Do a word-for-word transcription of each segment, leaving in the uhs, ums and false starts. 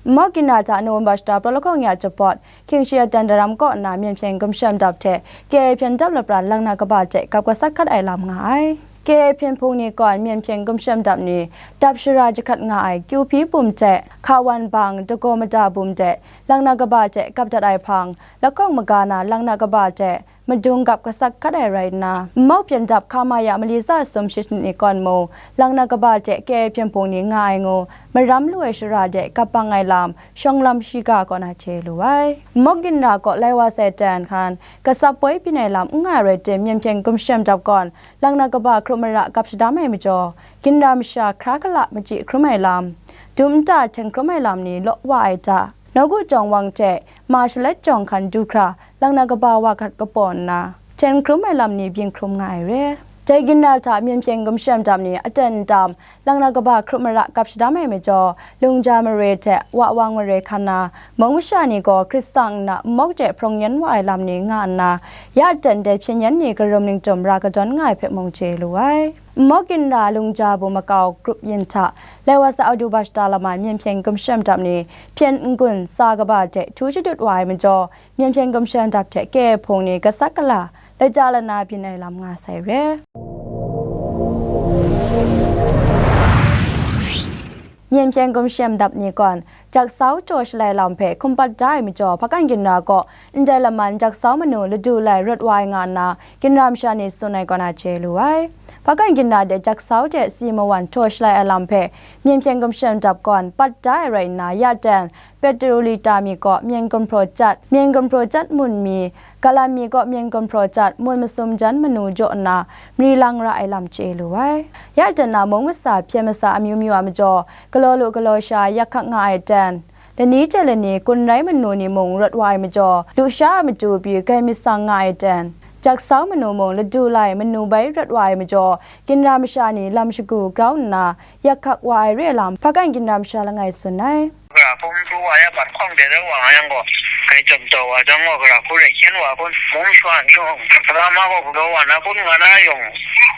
Nmawk Ginra hta November shata prawlakawng ya jahpawt, Hkying Shi Aten Daram kaw nna Myen Hpyen Gumshem Dap hte K A Hpyen Dap lapran Langna Kaba hte kap gasat hkat ai lam nga ai. K A Hpyen Hpung ni kaw Myen Hpyen Gumshem Dap ni dap shara jahkrat nga ai Kyu Hpi bum hte Hka Wan Bang Dagaw Mada bum de Langna Kaba hte kap dat ai hpang, lahkawng maga na Langna Kaba hte madung gap gasat hkat ai rai nna, Nmawk Hpyen Dap Hka Ma Ya mali tsa sum shi sanit ni kaw mung, Langna Kaba hte K A Hpyen Hpung ni nga ai ngu, maram lu ai shara de kap bang ai lam, shawng lam shiga kaw na chye lu ai. Nmawk Ginra kaw lai wa sai ten hkan, gasap poi byin ai lam n nga ai rai tim, Myen Hpyen Gumshem Dap kaw, Langna Kaba hkrup mara kap shadam ai majaw, Ginra masha hkra kala machyi hkrum ai lam, dum nta hten hkrum ai lam ni law wa ai hta, Nawku Jawng Wang hte Ma Shalet Jawng hkan du hkra, Langna Kaba wa hkat kapaw nna, hten hkrum ai lam ni byin hkrum nga ai re. Dai Ginra hta Myen Hpyen Gumshem Dap ni aten tam, Langna Kaba hkrup mara kap shadam ai majaw, Lungja Mare hte Wa Wang Mare hkan na, mung masha ni gaw Hkrit tsang nna nmawk de hprawng yen wa ai lam ni nga nna, ya ten dai hpyen yen ni karum ningtum ra kadawn nga ai hpe mung chye lu ai. Nmawk Ginra Lungja Bum makau grup yin hta, lai wa sa Auduba shata laman Myen Hpyen Gumshem Dap ni hpyen n-gun tsa kaba de htu shadut wa ai majaw, Myen Hpyen Gumshem Dap hte K A Hpung ni gasat gala, laja lana byin ai lam nga sai re. Myen Hpyen Gumshem Dap ni kaw, Jaksau Jaw Shalai lam hpe hkum pat da ai majaw, Hpakan Ginra kaw ndai laman Jaksau manu ladu lai rawt wa ai nga nna, Ginra masha ni tsun ai kaw na chye lu ai. Hpakan Ginra de Jaksau de si mawan Jaw Shalai ai lam hpe Myen Hpyen Gumshem Dap kaw pat da ai rai nna, ya ten Petrolita mi kaw Myen Gumhpraw Chyat, Myen Gumhpraw Chyat mun mi, Galam mi kaw Myen Gumhpraw Chyat, mun masum jan manu jaw nna, mari lang ra ai lam chye lu ai. Ya ten na mung masa, hpyen masa amyu myu a majaw, galaw lu galaw sha yak hkak nga ai ten, lani hte lani kun rai manu ni mung rawt wa ai majaw, lusha a matu pyi grai myit tsang nga ai ten, Jaksau manu mung ladu lai manu bai rawt wa ai majaw, Ginra masha ni lam shagu grau nna, yak hkak wa ai re lam, Hpakan Ginra masha langai tsun ai. Gara hku n pru wa ya, bat hkawng de de wa nga yang gaw, grai chyawm taw wa jang gaw, gara hku rai hkyen wa hku, mung shwa n yawng, gara ma gaw galaw wa na kun nga na yawng,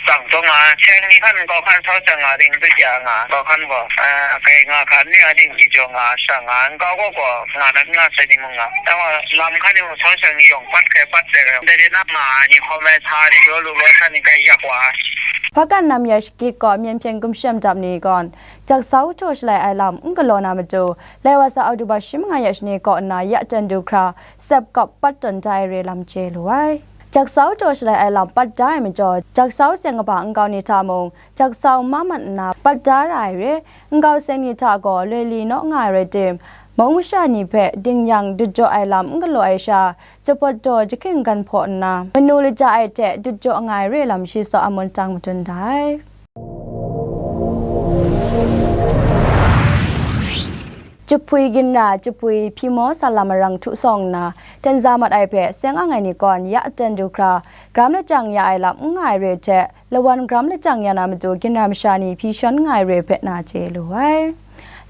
tsang taw nga, seng ni hkan nkau hkan sau seng nga ding, zit ya nga, nkau hkan gaw, eh, grai nga hkan ni a ding, di jaw nga, sha nga, nkau gaw gaw, nga na nga sai ni mung nga, dang wa, lam hkan ni mung sau seng ni yawng, pat hkrai pat de, dai de na nga ai ni, hkawm ai sa ni, jaw lu loi hkan ni, grai yak wa. Hpakan nam ya shakit gaw Myen Hpyen Gumshem Dap ni gaw, Jaksau Jaw Shalai ai lam n galaw na matu, lai wa sa Auduba shi manga ya shani kaw nna ya ten du hkra, sep kap pat tawn da ai re lam chye lu ai. Jaksau Jaw Shalai ai lam pat da ai majaw, Jaksau seng kaba nkau ni hta mung, Jaksau ma mat nna pat da ra ai re, nkau seng ni hta gaw loi li naw nga ai rai tim, mung masha ni hpe ding yang dut jaw ai lam n galaw ai sha, jahpawt daw jahking gan hpaw nna, manu laja ai hte dut jaw nga ai re lam shi saw a mun tang madun da ai. Jahpui Ginra, Jahpui Hpyi Maw Sa Lam marang htu sawng nna, hten za mat ai hpe seng ang ai ni kaw ya ten du hkra, gram lajang ya ai lam n nga ai re hte, lawan gram lajang ya na matu Ginra masha ni hpyi shawn nga ai re hpe na chye lu ai.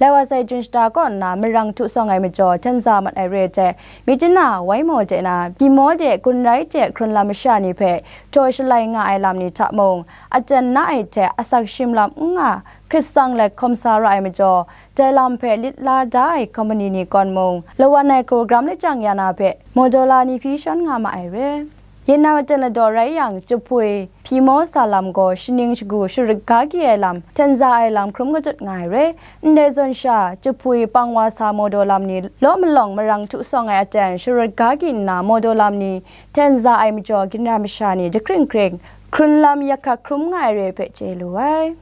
Lai wa sai Jun shata kaw nna marang htu sawng ai majaw hten za mat ai re hte, Myitkyina, Waimaw de na, Hpyi Maw de Kun Rai de hkrun lam masha ni hpe htaw shalai nga ai lam ni hta mung, aten na ai hte asak shim lam n nga, hkrit tsang let hkawm sa ra ai majaw, dai lam hpe lit la da ai kompani ni kaw mung, lawan ai hku gram lajang ya na hpe mawdaw la ni hpyi shawn nga ma ai re. Yin na maten ladaw rai yang, Jahpui Hpyi Maw Sa Lam gaw shaning shagu sharit ga gyi ai lam, hten za ai lam hkrum gadut nga ai re. Ndai zawn sha, Jahpui pang wa sa mawdaw lam ni law malawng marang htu sawng ai aten sharit ga gyi nna, mawdaw lam ni hten za ai majaw, Ginra masha ni jahkring hkring, hkrun lam yak hkak hkrum nga ai re hpe chye lu ai.